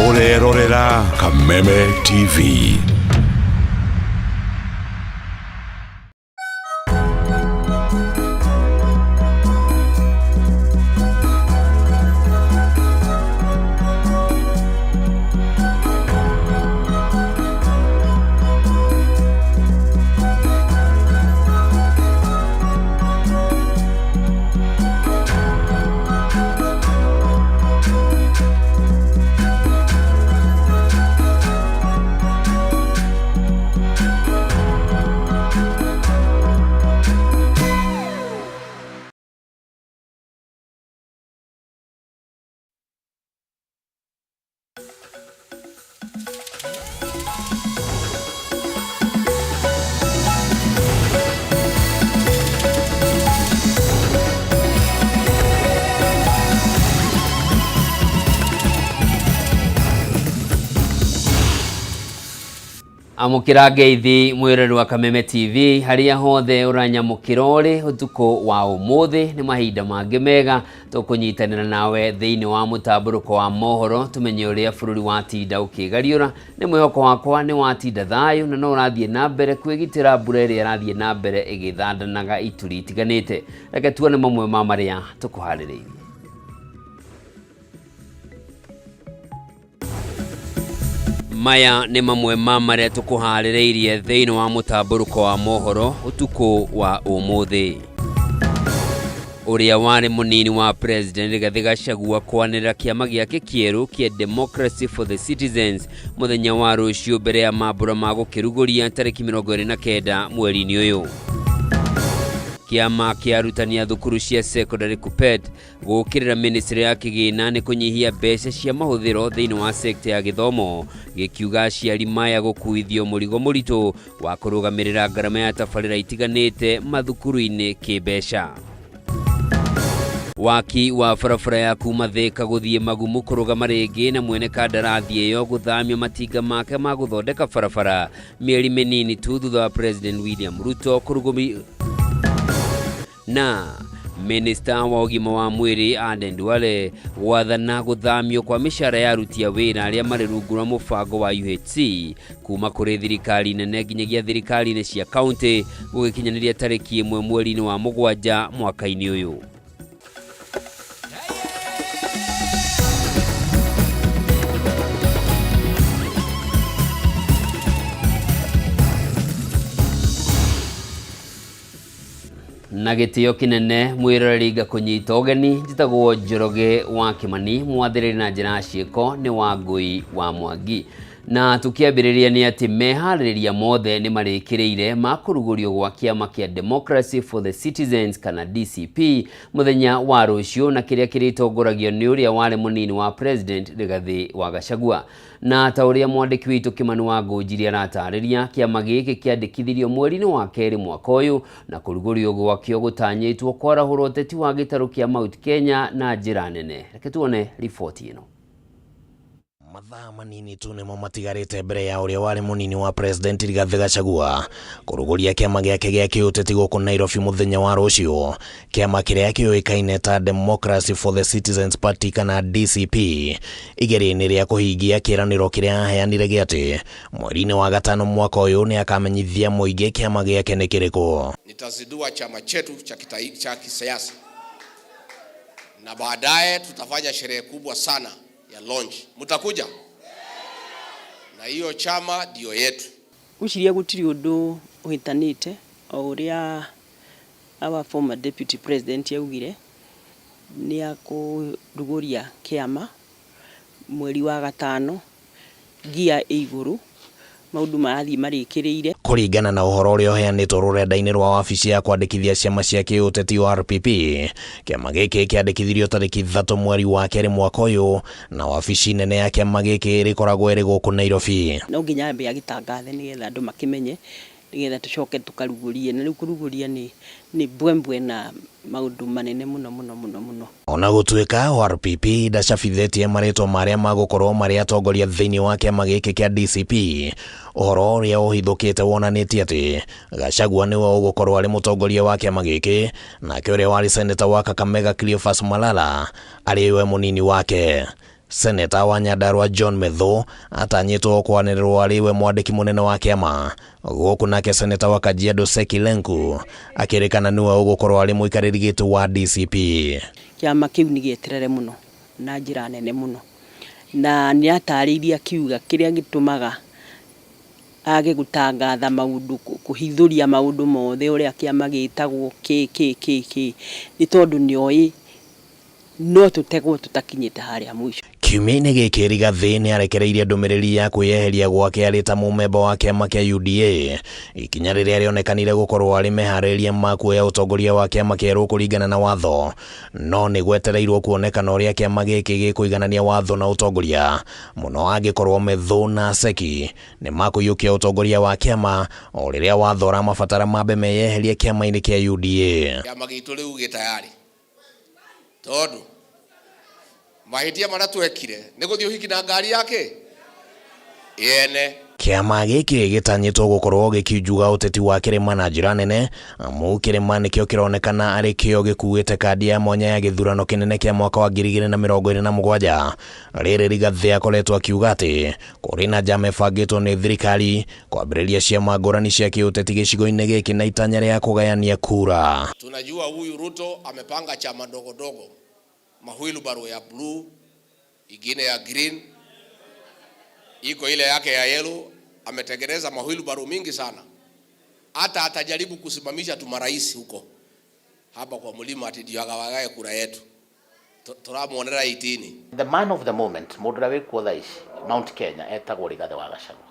Ũrerorera Kameme TV. Amũkĩra ngeithi mwĩroreri wa Kameme TV harĩa hothe ũranyamũkĩra ũrĩ ũtukũ wa ũmũthĩ. Nĩ mahinda mangĩ mega tũkũnyitanĩra nawe thĩinĩ wa mũtambũrũko wa mohoro, tũmenye ũrĩa bũrũri watinda ũkĩgariũra. Nĩ mwĩhoko wakwa nĩ watinda thayũ na no ũrathiĩ na mbere kwĩgitĩra mbura ĩrĩa ĩrathiĩ na mbere ĩgĩthandanaga ituri itiganĩte. Reke tuone mamwe ma marĩa tũkũharĩrĩirie. Maya nĩ mamwe ma marĩa tũkũharĩrĩirie thĩinĩ wa mũtambũrũko wa mohoro ũtukũ wa ũmũthĩ. Ũrĩa warĩ mũnini wa President Rigathĩ Gachagua kwanĩrĩra kĩama gĩake kĩerũ kĩa Democracy for the Citizens mũthenya wa rũciũ mbere ya mambũra ma gũkĩrugũria tarĩki 29 mweri-inĩ ũyũ. Kĩama kĩa arutani a thukuru cia secondary KUPPET gũkĩrĩra ministry ya kĩgĩna nĩ kũnyihia mbeca cia mahũthĩro thĩinĩ wa sekta ya gĩthomo, gĩkiuga aciari maya gũkuithio mũrigo mũritũ wa kũrũgamĩrĩra ngarama ya tabarĩra itiganĩte mathukuru-inĩ kĩmbeca. Waki wa barabara ya kuma Thĩka gũthiĩ Magumu kũrũgama rĩngĩ na mwene kandarathi ĩyo gũthamia matinga make ma gũthondeka barabara mĩeri mĩnini tu thutha wa President William Ruto kũrugũmi. Na Minista wa ũgima wa mwĩrĩ Aden Duale gwathana gũthamio kwa mĩcara ya aruti a wĩra arĩa marĩ rungu rwa mũbango wa UHC kuma kũrĩ thirikari nene nginyagia thirikari-inĩ cia kaunti gũgĩkinyanĩria tarĩki 1 mweri-inĩ wa 7 mwaka-inĩ ũyũ. Na gĩtĩo kĩnene mwĩroreri ngakũnyita ũgeni, njĩtagwo Njoroge wa Kĩmani, mwathĩrĩri na njĩra ya ciĩko nĩ Wangũi wa Mwangi. Na tũkĩambĩrĩria nĩ atĩ meharĩrĩria mothe nĩ marĩkĩrĩire ma kũrugũrio gwa kĩama kĩa Democracy for the Citizens kana DCP mũthenya wa rũciũ, na kĩrĩa kĩrĩtongoragio nĩ ũrĩa warĩ mũnini wa President Rigathĩ wa Gachagua. Na ta ũrĩa mwandĩki witũ Kĩmani wa Ngũnjiri aratarĩria, kĩama gĩkĩ kĩandĩkithirio mweri-inĩ wa 2 mwaka ũyũ, na kũrugũrio gwakĩo gũtanyĩtwo kwarahũra ũteti wa gĩtarũ kĩa Mount Kenya na njĩra nene. Reke tuone riboti ĩno. Mathaa manini tu nĩmo matigarĩte mbere ya ũrĩa warĩ mũnini wa President Rigathĩ Gachagua kũrugũria kĩama gĩake gĩa kĩũteti gũkũ Nairobi mũthenya wa rũciũ. Kĩama kĩrĩa kĩũĩkaine ta Democracy for the Citizens Party kana DCP igeria-inĩ rĩa kũhingia kĩĩranĩro kĩrĩa aheanire gĩa atĩ mweri-inĩ wa 5 mwaka ũyũ nĩ akamenyithia mũingĩ kĩama gĩake nĩ kĩrĩkũ. Nitazindua chama chetu cha kisiasa na baadaye tutafanya sherehe kubwa sana ya launch. Mtakuja? Na hiyo chama ndio yetu. Ngwĩciria gũtirĩ ũndũ ũhĩtanĩte o ũrĩa our former deputy president augire nĩ akũrugũria kĩama mweri wa 5 ngia ĩ igũrũ, maũndũ marathiĩ marĩkĩrĩire. Kũringana na ũhoro ũrĩa ũheanĩtwo rũrenda-inĩ rwa wabici ya kwandĩkithia ciama cia kĩũteti ORPP, kĩama gĩkĩ kĩandĩkithirio tarĩki 3 mweri wa 2 mwaka ũyũ, na wabici nene ya kĩama gĩkĩ ĩrĩkoragwo ĩrĩ gũkũ Nairobi. No nginya ambe agĩtangathe nĩgetha andũ makĩmenye, nĩgetha tũcoke tũkarugũrie, na rĩu kũrugũria nĩ mbwembwe na maũndũ manene mũno mũno mũno mũno. Ona gũtuĩka ORPP ndacabithĩtie marĩtwa marĩa magũkorwo marĩ atongoria thĩinĩ wa kĩama gĩkĩ kĩa DCP, ũhoro ũrĩa ũhithũkĩte wonanĩtie atĩ Gachagua nĩwe ũgũkorwo arĩ mũtongoria wa kĩama gĩkĩ, nake ũrĩa warĩ seneta wa Kakamega Cleophas Malala arĩ we mũnini wake. Seneta wa Nyandarua John Methu atanyĩtwo kwanĩrĩrwo arĩ we mwandĩki mũnene wa kĩama, gũkũ nake seneta wa Kajiado Seki Lenku akĩrĩkana nĩwe ũgũkorwo arĩ mũikarĩri gĩtĩ wa DCP. Kĩama kĩu nĩ gĩeterere mũno na njĩra nene mũno, na nĩ atarĩirie akiuga kĩrĩa gĩtũmaga age gũtangatha maũndũ, kũhithũria maũndũ mothe ũrĩa kĩama gĩtagwo kĩ kĩ kĩ kĩ, nĩ tondũ nĩoĩ no tũtegwo tũtakinyĩte harĩa mũico. Kiumia-inĩ gĩkĩ Rigathĩ nĩ arekereirie ndũmĩrĩri ya kwĩyeheria gwake arĩ ta mũmemba wa kĩama kĩa UDA, ikinya rĩrĩa rĩonekanire gũkorwo arĩ meharĩrĩria ma kuoya ũtongoria wa kĩama kĩerũ kũringana na watho, no nĩ gwetereirwo kuonekana ũrĩa kĩama gĩkĩ gĩkũiganania watho na ũtongoria, mũno angĩkorwo Methu na Seki nĩ makũiyũkia ũtongoria wa kĩama o rĩrĩa watho ũramabatara mambe meyeherie kĩama-inĩ kĩa UDA. Kĩama gitũ rĩu gĩ tayari tondu mahĩtia marĩa twekire nĩ gũthiĩ ũhiki na ngari yake yene. Kĩama gĩkĩ gĩtanyĩtwo gũkorwo gĩkiunjuga ũteti wa kĩrĩma na njĩra nene, amu kĩrĩma nĩkĩo kĩronekana arĩ kĩo gĩkuĩte kandi ya mwanya ya gĩthurano kĩnene kĩa mwaka wa 2027. Rĩrĩ Rigathĩ akoretwo akiuga atĩ kũrĩ na njama ĩbangĩtwo nĩ thirikari kwambĩrĩria ciama ngũrani cia kĩũteti gĩcigo-inĩ gĩkĩ na itanya rĩa kũgayania kura. Tunajua huyu Ruto amepanga chama ndogo ndogo, mahwilbaro ya blue, ingine ya green, iko ile yake ya yellow. Ametengeneza mahwilbaro mingi sana, hata atajaribu kusimamisha tu marais huko hapa kwa mlima ati ndio agawagae kura yetu. Turamuonera itini. The man of the moment, mũndũ ũrĩa wĩkuo thaa ici Mount Kenya etagwo Rigathĩ wa Gachagua,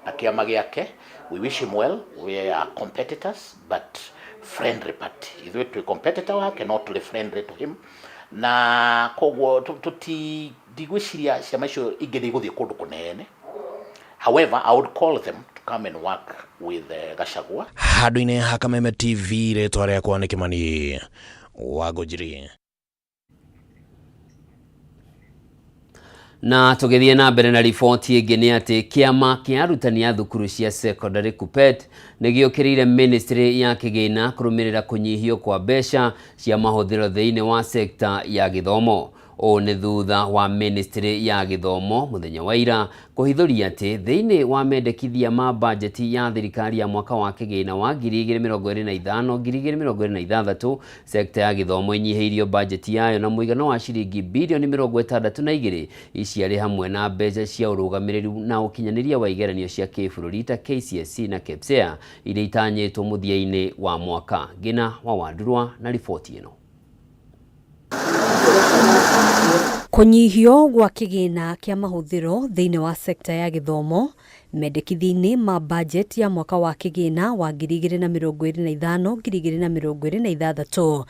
na kĩama gĩake, we wish him well. We are competitors but friendly party. Ithuĩ twĩ competitor wake no tũrĩ friendly to him, na koguo tũti ndigwĩciria ciama icio ingĩ nĩ igũthiĩ kũndũ kũnene. However, I would call them to come and work with Gachagua. Handũ-inĩ ha Kameme TV, rĩtwa rĩakwa nĩ Kĩmani wa Ngũnjiri. Na tũgĩthiĩ na mbere na riboti ĩngĩ nĩ atĩ kĩama kĩa arutani a thukuru cia secondary KUPPET nĩ gĩũkĩrĩire ministry ya kĩgĩna kũrũmĩrĩra kũnyihio kwa mbeca cia mahũthĩro thĩinĩ wa sekta ya gĩthomo. Ũũ nĩ thutha wa ministry ya gĩthomo mũthenya wa ira kũhithũria atĩ thĩinĩ wa mendekithia ma bajeti ya thirikari ya mwaka wa kĩgĩna wa 2025 2026 sekta ya gĩthomo ĩnyihĩirio bajeti yayo na mũigana wa ciringi bilioni 62, ici arĩ hamwe na mbeca cia ũrũgamĩrĩri na ũkinyanĩria wa igeranio cia kĩbũrũri ta KCSE na KPSEA iria itanyĩtwo mũthia-inĩ wa mwaka. Ngina wa Wandurwa na riboti ĩno. Kũnyihio gwa kĩgĩna kĩa mahũthĩro thĩinĩ wa sekta ya gĩthomo mendekithia-inĩ ma bajeti ya mwaka wa kĩgĩna wa 2025 2026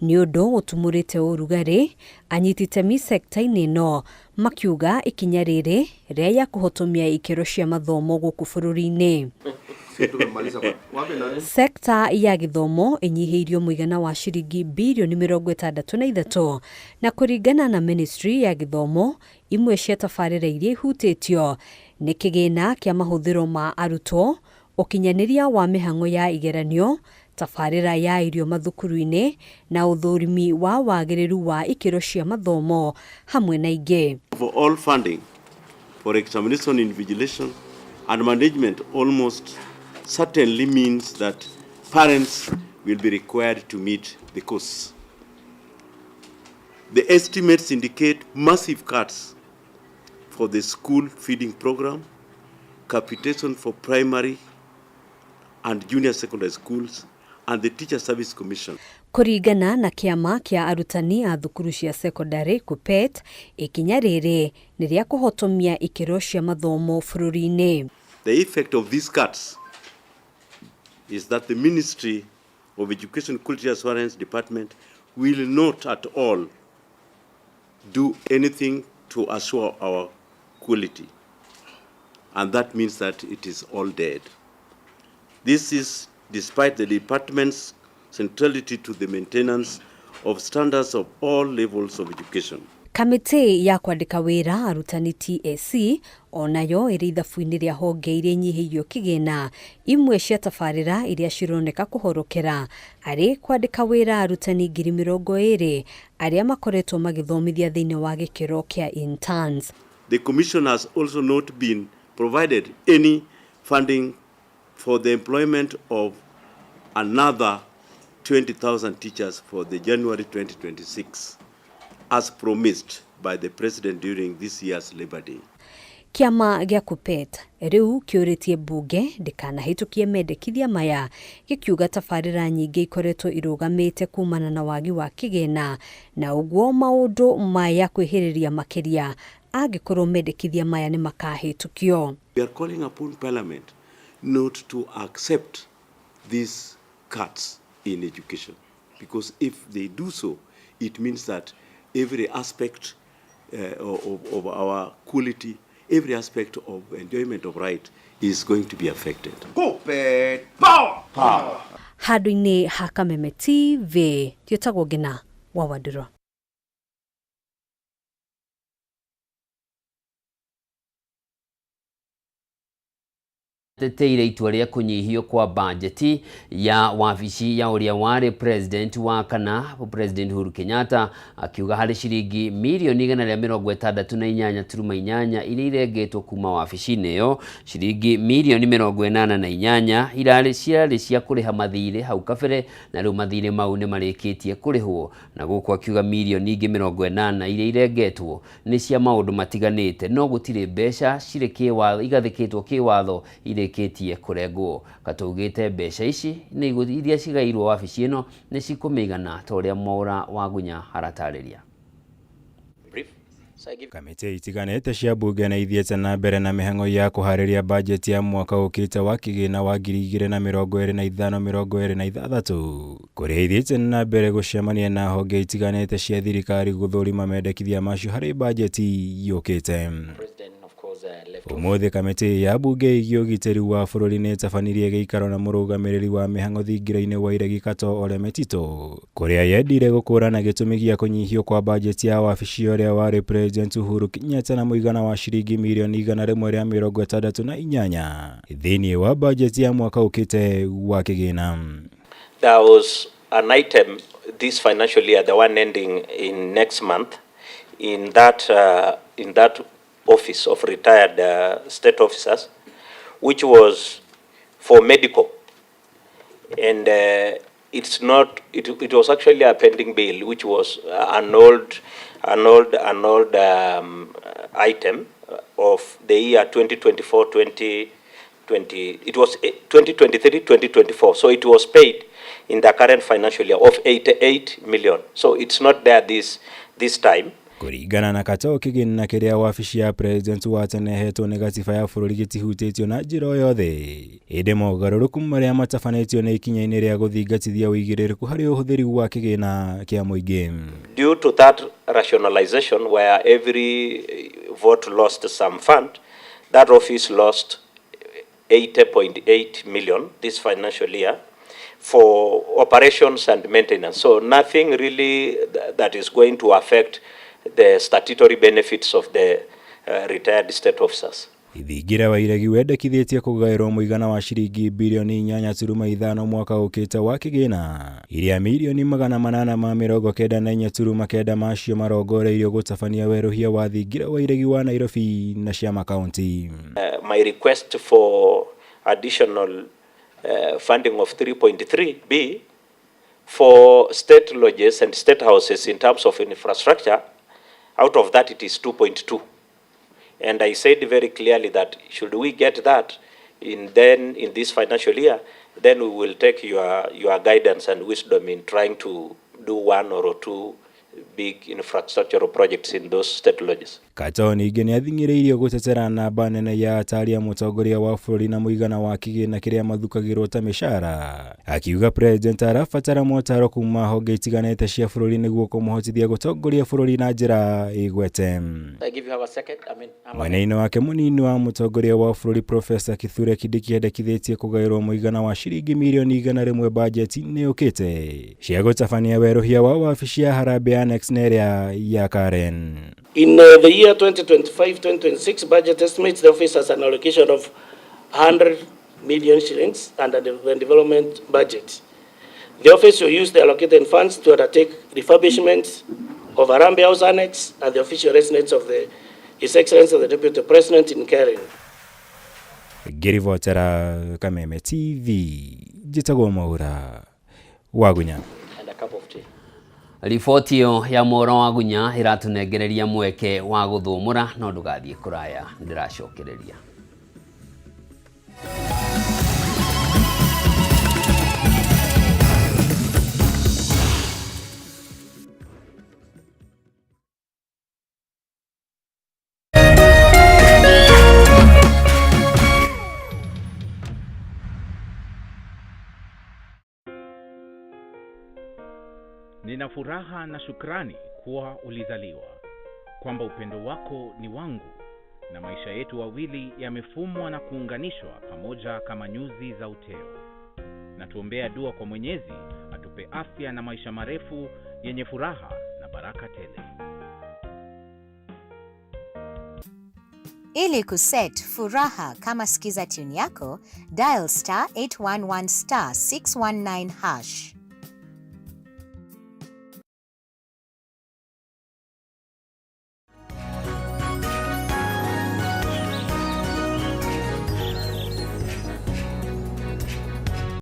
nĩ ũndũ ũtumũrĩte ũrugarĩ anyiti itemi sekta-inĩ ĩno makiuga ikinya rĩrĩ rĩa kũhotomia ikĩro cia mathomo gũkũ bũrũri-inĩ. Sekta ya gĩthomo ĩnyihĩirio mũigana wa ciringi bilioni 63, na kũringana na ministry ya gĩthomo imwe cia tabarĩra iria ihutĩtio nĩ kĩgĩna kĩa mahũthĩro ma arutwo, ũkinyanĩria wa mĩhang'o ya igeranio, tabarĩra ya irio mathukuru-inĩ na ũthũrimi wa wagĩrĩru wa ikĩro cia mathomo hamwe na ingĩ. For all funding for examination invigilation and management almost certainly means that parents will be required to meet the costs. The estimates indicate massive cuts for the school feeding program, capitation for primary and junior secondary schools, and the Teacher Service Commission. Kũringana na kĩama kĩa arutani a thukuru cia secondary KUPPET, ikinya rĩrĩ nĩ rĩa kũhotomia ikĩro cia mathomo bũrũri-inĩ. The effect of these cuts is that the Ministry of Education Quality Assurance Department will not at all do anything to assure our quality. And that means that it is all dead. This is despite the department's centrality to the maintenance of standards of all levels of education. Kamĩtĩ ya kwandĩka wĩra arutani TSC onayo ĩrĩ ithabu-inĩ rĩa honge iria inyihĩirio kĩgĩna. Imwe cia tabarĩra iria cironeka kũhorokera arĩ kwandĩka wĩra arutani 20,000 arĩa makoretwo magĩthomithia thĩinĩ wa gĩkĩro kĩa interns. The Commission has also not been provided any funding for the employment of another 20,000 teachers for the January 2026, as promised by the President during this year's Labor Day. Kĩama gĩa KUPPET rĩu kĩũrĩtie mbunge ndĩkanahĩtũkie mendekithia maya, gĩkiuga tabarĩra nyingĩ ikoretwo irũgamĩte kumana na wagi wa kĩgĩna, na ũguo maũndũ maya kwĩhĩrĩria makĩria angĩkorwo mendekithia maya nĩ makahĩtũkio. We are calling upon Parliament not to accept these cuts in education, because if they do so, it means that every aspect of our quality, every aspect of enjoyment of right is going to be affected. KUPPET power! Power! Handũ-inĩ ha Kameme TV, njĩtagwo Ngina wa Wandũrũ. Teteire itua rĩa kũnyihio kwa bajeti ya wabici ya ũrĩa warĩ president wa kana President Uhuru Kenyatta, akiuga harĩ ciringi mirioni 168.8 iria irengetwo kuma wabici-inĩ ĩyo, ciringi mirioni 88 irarĩ ciarĩ cia kũrĩha mathirĩ hau kabere, na rĩu mathirĩ mau nĩ marĩkĩtie kũrĩhwo, na gũkũ akiuga mirioni ingĩ 80 iria irengetwo nĩ cia maũndũ matiganĩte, no gũtirĩ mbeca cirĩ kĩwatho igathĩkĩtwo kĩwatho irĩkĩtie kũrengwo. Katũgĩte mbeca ici nĩ iria cigairwo wabici ĩno nĩ cikũmĩigana ta ũrĩa Mwaũra wa Gunya aratarĩria. Kamĩtĩ itiganĩte cia mbunge nĩ ithiĩte na mbere na mĩhang'o ya kũharĩria bajeti ya mwaka ũkĩte wa kĩgĩna wa 2025-2026, kũrĩa ithiĩte na mbere gũcemania na honge itiganĩte cia thirikari gũthũrima mendekithia macio harĩ bajeti yũkĩte. Ũmũthĩ kamĩtĩ ya mbunge ĩgiĩ ũgitĩri wa bũrũri nĩ ĩtabanirie gĩikaro na mũrũgamĩrĩri wa mĩhang'o thingira-inĩ wa Iregi Katoo Ole Metito, kũrĩa yendire gũkũrana gĩtũmi gĩa kũnyihio kwa bajeti ya wabici ya ũrĩa warĩ President Uhuru Kenyatta na mũigana wa ciringi mirioni 168 thĩinĩ wa bajeti ya mwaka ũkĩte wa kĩgĩna. There was an item this financial year, the one ending in next month, in that office of retired state officers, which was for medical, and it's not. It was actually a pending bill, which was an old item of the year 2024, 2020. It was 2023, 2024. So it was paid in the current financial year of 88 million. So it's not there this time. Kũringana na Katoo, kĩgĩna kĩrĩa wabici ya president wa tene ĩhetwo nĩ gatiba ya bũrũri gĩtihutĩtio na njĩra o yothe, ĩndĩ mogarũrũku marĩa matabanĩtio nĩ ikinya-inĩ rĩa gũthingatithia ũigĩrĩrĩku harĩ ũhũthĩri wa kĩgĩna kĩa mũingĩ. Due to that rationalization where every vote lost some fund, that office lost 80.8 million this financial year for operations and maintenance. So nothing really that is going to affect the statutory benefits of the retired state officers. Thingira wa Iregi wendekithĩtie kũgaĩrwo mũigana wa ciringi birioni 8.5 mwaka ũkĩte wa kĩgĩna, iria mirioni 894.9 macio marongoreirio gũtabania werũhia wa thingira wa Iregi wa Nairobi na cia makaunti. My request for additional funding of 3.3 B for state lodges and state houses in terms of infrastructure, out of that it is 2.2. And I said very clearly that should we get that in this financial year, then we will take your guidance and wisdom in trying to do one or two big infrastructural projects in those state lodges. Katoo ningĩ nĩathing'ĩrĩirio gũtetera namba nene ya atari a mũtongoria wa bũrũri na mũigana wa kĩgĩna kĩrĩa mathukagĩrwo ta mĩcara, akiuga president arabatara motaro kuma honge itiganĩte cia bũrũri nĩguo kũmũhotithia gũtongoria bũrũri na njĩra ĩgwete. Mwena-inĩ wake mũnini wa mũtongoria wa bũrũri Professor Kithure Kindiki endekithĩtie kũgaĩrwo mũigana wa ciringi mirioni 100 bajeti-inĩ yũkĩte cia gũtabania werũhia wa wabici ya harambee ya Annex na ĩrĩa ya Karen. In the year 2025-2026 budget estimates, the office has an allocation of 100 million shillings under the development budget. The office will use the allocated funds to undertake refurbishment of Harambee House Annex and the official residence of the His Excellency the Deputy President in Karen. Ngĩribotera Kameme TV, njĩtagwo Mwaura Wagunya. And a cup of tea. Riboti ĩyo ya Mwaura Wagunya ĩratũnengereria mweke wa gũthũmũra, no ndũgathiĩ kũraya, ndĩracokereria. Nina furaha na shukrani kuwa ulizaliwa, kwamba upendo wako ni wangu na maisha yetu wawili yamefumwa na kuunganishwa pamoja kama nyuzi za uteo. Na tuombea dua kwa Mwenyezi atupe afya na maisha marefu yenye furaha na baraka tele. Ili kuset furaha kama skiza tune yako, dial star 811 star 619 hash.